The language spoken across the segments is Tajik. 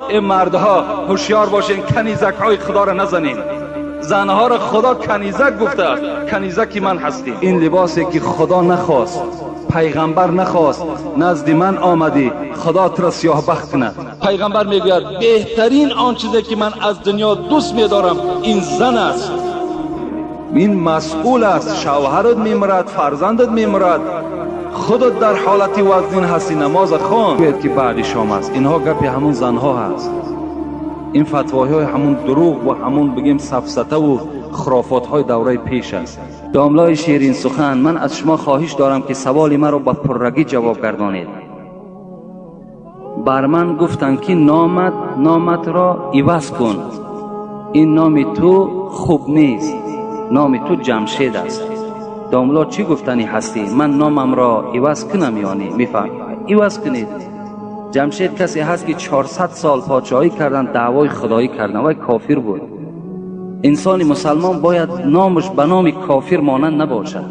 Эй мардҳо, ҳушёр бошед, канизакҳои Худоро назанед. Занҳоро Худо канизак гуфтааст, канизаки ман ҳастӣ. Ин либосе ки Худо нахост, пайғамбар нахост, назди ман омадӣ, Худо туро сиёҳбахт кунад. Пайғамбар мегӯяд беҳтарин он чизе ки ман аз дунё дӯст медорам ин зан аст. Ин масъул аст, шавҳарат мемирад, фарзандат мемирад, худат дар ҳолати вазнин ҳастӣ, намоза хон. Гӯяд ки баъди шом аст. Инҳо гапи ҳамун занҳо ҳаст. Ин фатвоҳои ҳамун дурӯғ ва ҳамун бигем сафсатаву хурофотҳои давраи пеш аст. Домлои ширин сухан, ман аз шумо хоҳиш дорам ки саволи маро ба пуррагӣ ҷавоб гардонед. Бар ман гуфтанд ки номатро иваз кун, ин номи ту хуб нест, номи ту Ҷамшед аст. Домло чӣ гуфтанӣ ҳастӣ? Ман номамро иваз кунам ё не? Мефаҳм, иваз кунед. Ҷамшед касе ҳаст ки 400 сол подшоҳӣ кардан, даъвои худоӣ кардан, вай кофир буд. Инсони мусалмон бояд номаш ба номи кофир монанд набошад.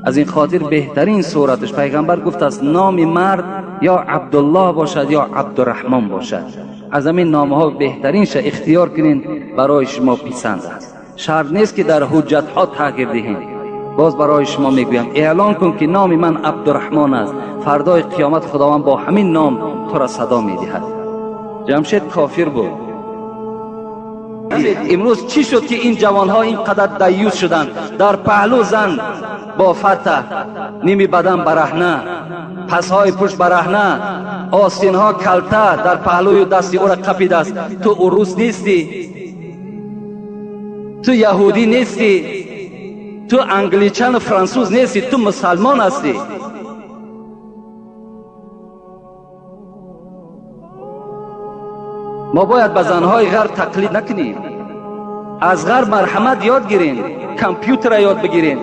Аз ин хотир беҳтарин сураташ пайғамбар гуфтааст номи мард ё Абдуллоҳ бошад ё Абдурраҳмон бошад. Аз ҳамин номҳо беҳтаринша ихтиёр кунед, барои шумо писанд аст. Шарт нест ки дар ҳуҷҷатҳо тағйир диҳем. Боз барои шумо мегӯям, эълон кун ки номи ман Абдурраҳмон аст. Фардои қиёмат Худованд бо ҳамин ном тура садо медиҳад. Ҷамшед кофир буд. Имрӯз чӣ шуд ки ин ҷавонҳо ин қадар даюс шуданд? Дар паҳлӯ зан бо фата, ними бадан бараҳна, пасҳои пушт бараҳна, остинҳо калта, дар паҳлӯю дасти ӯра қапидааст. Ту урус нестӣ, ту яҳудӣ нестӣ, ту англичану франсуз нестӣ, ту мусалмон ҳастӣ. Мо бояд ба занҳои ғарб тақлид накунем. Аз ғарб марҳамат ёд гирем, компютера ёд бигирем.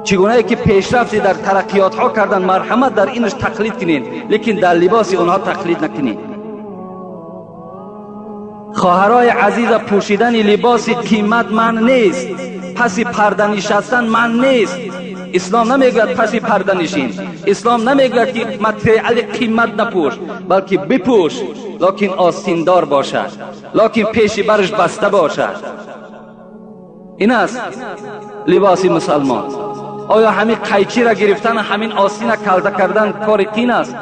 Чӣ гунае ки пешрафти дар тараққиётҳо кардан, марҳамат дар инаш тақлид кунем, лекин дар либоси онҳо тақлид накунем. Хоҳарои азиза, пӯшидани либоси қимат манъ нест, паси парда нишастан манъ нест. Ислом намегӯяд паси парда нишин, ислом намегӯяд ки материали қимат напӯш, балки бипӯш, локин остиндор бошад, локин пеши бараш баста бошад. Ин аст либоси мусалмон. Оё ҳамин қайчира гирифтан, ҳамин остина калта кардан кори қин аст?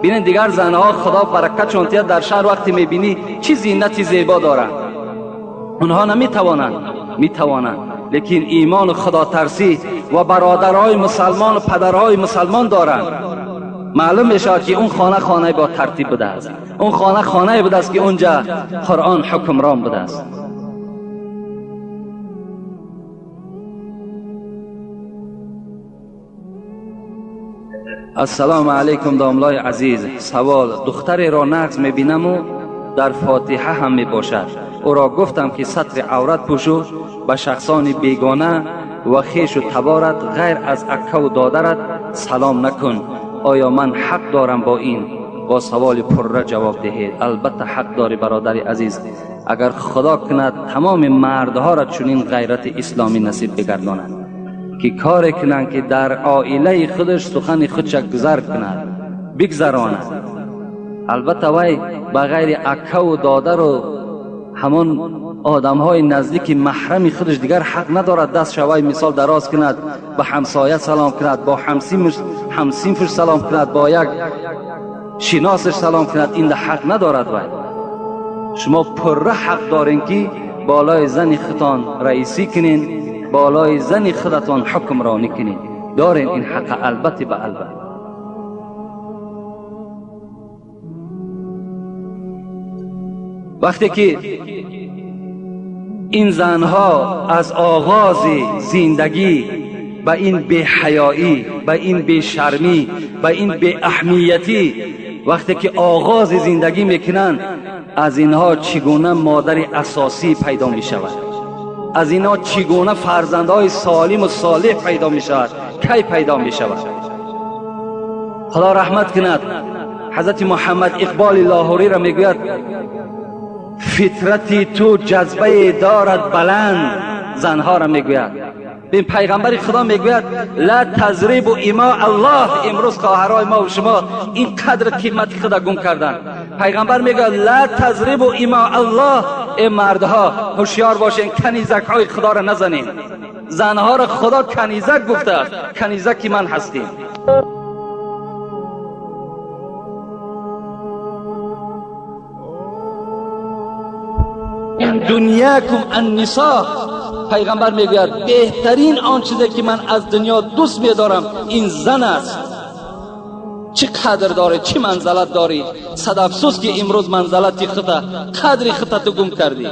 Бинед, дигар занҳо Худо баракатшон диҳад, дар шаҳр вақте мебинӣ чӣ зинати зебо доранд. Онҳо наметавонанд, метавонанд, лекин имону худотарсӣ ва бародарҳои мусалмону падарҳои мусалмон доранд. Маълум мешавад ки он хона хонаи бо тартиб будааст, он хона хонае будааст ки онҷа Қуръон ҳукмрон будааст. Ассалому алайкум, домлои азиз. Савол: духтареро нағз мебинаму дар фотиҳа ҳам мебошад. Ӯро гуфтам ки сатри аврат пӯшу, ба шахсони бегона ва хешу таборат ғайр аз аккаву додарат салом накун. Оё ман ҳақ дорам бо ин? Бо саволи пурра ҷавоб диҳед. Албатта ҳақ дорӣ, бародари азиз. Агар Худо кунад тамоми мардҳоро чунин ғайрати исломӣ насиб бигардонад ки коре кунанд ки дар оилаи худаш сухани худша гузар кунад, бигзаронад. Албатта вай ба ғайри аккаву додару ҳамон одамҳои наздики маҳрами худаш дигар ҳақ надорад даст шавай мисол дароз кунад, ба ҳамсоя салом кунад, бо ҳамсинфуш салом кунад, бо як шиносаш салом кунад. Ин ҳақ надорад вай. Шумо пурра ҳақ дорем ки болои зани худтон раисӣ кунед, болои зани худатон ҳукмронӣ кунед. Дорем ин ҳақа, албатта ба албат. Вақте ки ин занҳо аз оғози зиндагӣ ба ин беҳаёӣ, ба ин бешармӣ, ба ин беаҳамиятӣ вақте ки оғози зиндагӣ мекунанд, аз инҳо чӣ гуна модари асосӣ пайдо мешавад? Аз инҳо чӣ гуна фарзандҳои солиму солеҳ пайдо мешавад? Кай пайдо мешавад? Худо раҳмат кунад ҳазрати Муҳаммад Иқболи Лоҳуриро, мегӯяд: фитрати ту ҷазбае дорад баланд. Занҳоро мегӯяд. بین پیغمبر خدا میگوید لا تضربوا اماء الله. امروز خواهرای ما و شما این قدر قیمت خدا گم کردن. پیغمبر میگوید لا تضربوا اماء الله. ای مردها هوشیار باشین، کنیزک های خدا را نزنین. زنها را خدا کنیزک گفته است، کنیزکی من هستیم. دنیاکم النساء. پیغمبر میگوید بهترین آن چیزی که من از دنیا دوست میدارم این زن است. چه قدر داره، چه منزلت داری. صد افسوس که امروز منزلت خود، قدر خود تو گم کردی.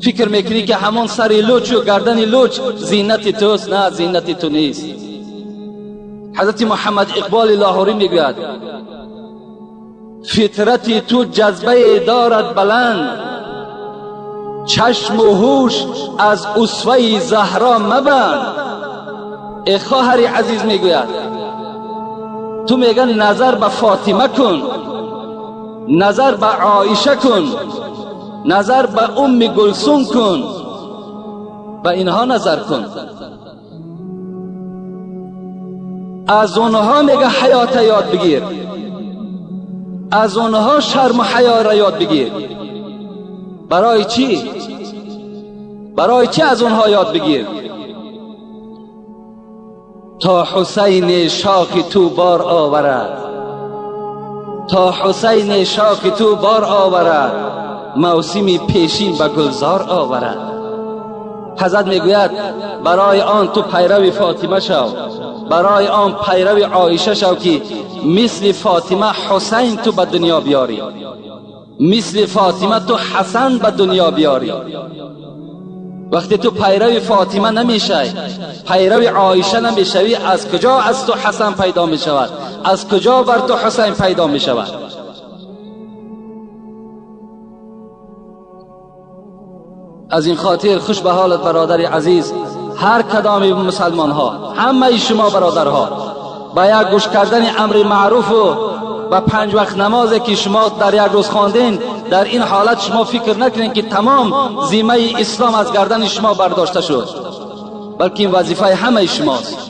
فکر میکنی که همون سر لوچ و گردن لوچ زینت توست. نه، زینت تو نیست. حضرت محمد اقبال لاهوری میگوید فطرت تو جذبه دارد بلند، چشم و هوش از اسوه زهرا مبند. ای خواهر عزیز میگوید تو میگن نظر به فاطمه کن، نظر به عایشه کن، نظر به ام گلثوم کن، به اینها نظر کن. از اونها میگه حیات یاد بگیر، از اونها شرم و حیا را یاد بگیر. برای چی؟ برای چی از اونها یاد بگیر؟ تا حسین شاخ تو بار آورد، تا حسین شاخ تو بار آورد، موسم پیشین به گلزار آورد. حضرت میگوید برای آن تو پیرو فاطمه شو، برای آن پیرو عایشه شو که مثل فاطمه حسین تو به دنیا بیاری، مثل فاطمه تو حسن به دنیا بیاری. وقتی تو پیرو فاطمه نمیشی، پیرو عایشه نمیشوی، از کجا از تو حسن پیدا میشود؟ از کجا بر تو حسین پیدا میشود؟ از این خاطر خوش به حالت برادر عزیز، هر کدام مسلمان ها، همه شما برادرها، با یک گوش کردن امر معروف و با 5 وقت نمازی که شما در یک روز خواندین، در این حالت شما فکر نکنین که تمام ذمه اسلام از گردن شما برداشته شد، بلکه این وظیفه همه شماست.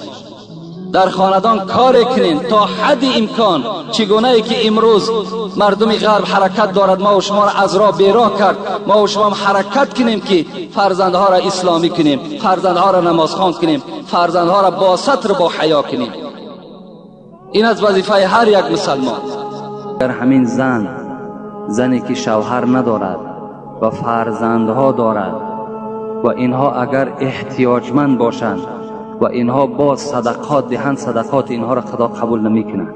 در خاندان کار کنین تا حد امکان، چگونه ای که امروز مردم غرب حرکت دارد، ما و شما را از راه بیراه کرد، ما و شما هم حرکت کنیم که فرزندها را اسلامی کنیم، فرزندها را نمازخوان کنیم، فرزندها را با ستر با حیا کنیم. این از وظیفه هر یک مسلمان. اگر همین زن، زنی که شوهر ندارد و فرزندها دارد و اینها اگر احتیاجمند باشند و اینها باز صدقات دهند، صدقات اینها را خدا قبول نمیکنه،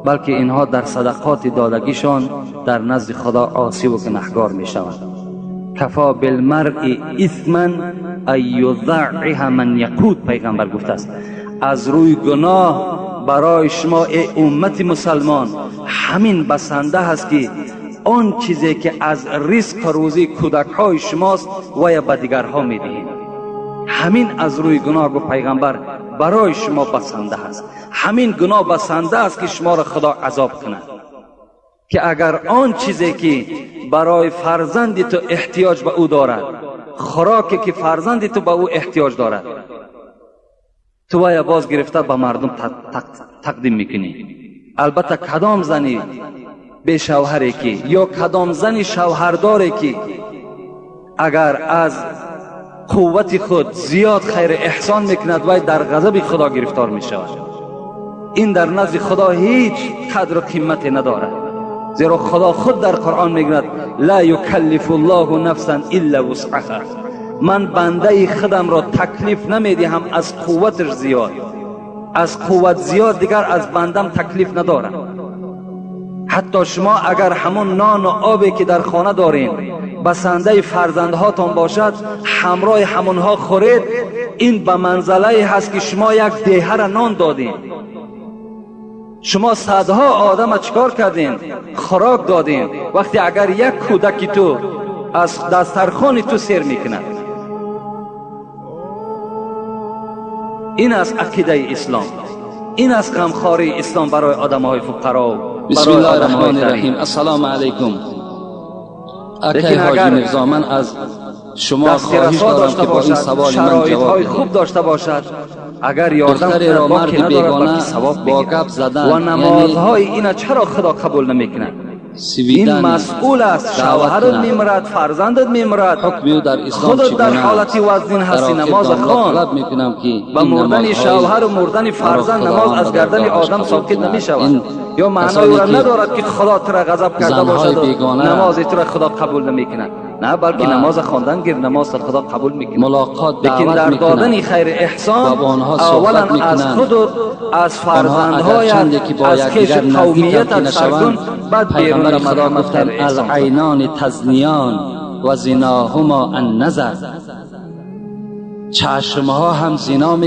بلکه اینها در صدقات دادگیشان در نزد خدا عاصی و گنهگار میشوند. کفا بالمرء اثما ان یضعه من یقود، پیغمبر گفته است از روی گناه برای شما ای امت مسلمان همین بسنده هست که آن چیزی که از رزق روزی کودکهای شماست و یا به دیگرها میدهید، همین از روی گناه گفت پیغمبر برای شما بسنده هست. همین گناه بسنده است که شما را خدا عذاب کند، که اگر آن چیزی که برای فرزند تو احتیاج به او دارد، خوراکی که فرزند تو به او احتیاج دارد، تو باید باز گرفته به مردم تقدیم میکنی. البته کدام زنی به شوهری که یا کدام زنی شوهرداری که اگر از قوت خود زیاد خیر احسان میکند وی در غضب خدا گرفتار میشود. این در نزد خدا هیچ قدر و قیمتی ندارد، زیرا خدا خود در قرآن میگوید لا یکلف الله نفسا الا وسعها، من بنده خودم را تکلیف نمیدهم از قوتش زیاد، از قوت زیاد دیگر از بندم تکلیف ندارم. حتی شما اگر همون نان و آبی که در خانه دارین بسنده فرزندهاتان باشد، همراه همونها خورید، این به منزله هست که شما یک دهه را نان دادین. شما صدها آدم چیکار کردین؟ خوراک دادین. وقتی اگر یک کودکی تو از دسترخوان تو سیر میکند، این از عقیده اسلام، این از غمخواری اسلام برای آدمهای فقرا. بسم الله الرحمن الرحیم. السلام علیکم. اکی حاجی میرزا، من از Шумо دستی خواهش رسا دارم داشته که با این باشد، سوال من جواب شرایط های بدهید. خوب داشته باشد، اگر یاردم دختری کند را باکی مرد ندارد، بیگانه بلکه ثواب با میگیرد. گپ زدن، و یعنی نمازهای اینا چرا خدا قبول نمیکند؟ این سویدن مسئول است. دعوت شوهرت کند. میمرد، فرزندت میمرد، حکم او در اسلام خودت در چگونه حالت است؟ وزنین در هستی، آخر نماز داملا خوان. طلب میکنم که به این مردن نمازهای شوهر و مردن را فرزند نماز خداوند از به گردن درگاهش آدم قبول ساقط کند. نمی شود این یا معنای کسانی او را که ندارد که خدا تو را غضب کرده زنهای باشد و بیگانه نماز تو را خدا قبول نمی کند. نه، بلکه و نماز خواندن گیر، نماز را خدا قبول میکنه. ملاقات لیکن دعوت در دادن میکنند خیر احسان و با آنها صحبت اولا از میکنند. خودت، از آنها اگر فرزندهایت، چندی که با از خیش یکدیگر نزدیک هم قومیتت که نشوند، سر کن، بعد بیرون پیغمبر خدا مردم گفتند خیر احسان کن. العینان تزنیان و زناهما النظر. چشمها هم زنا میکنند.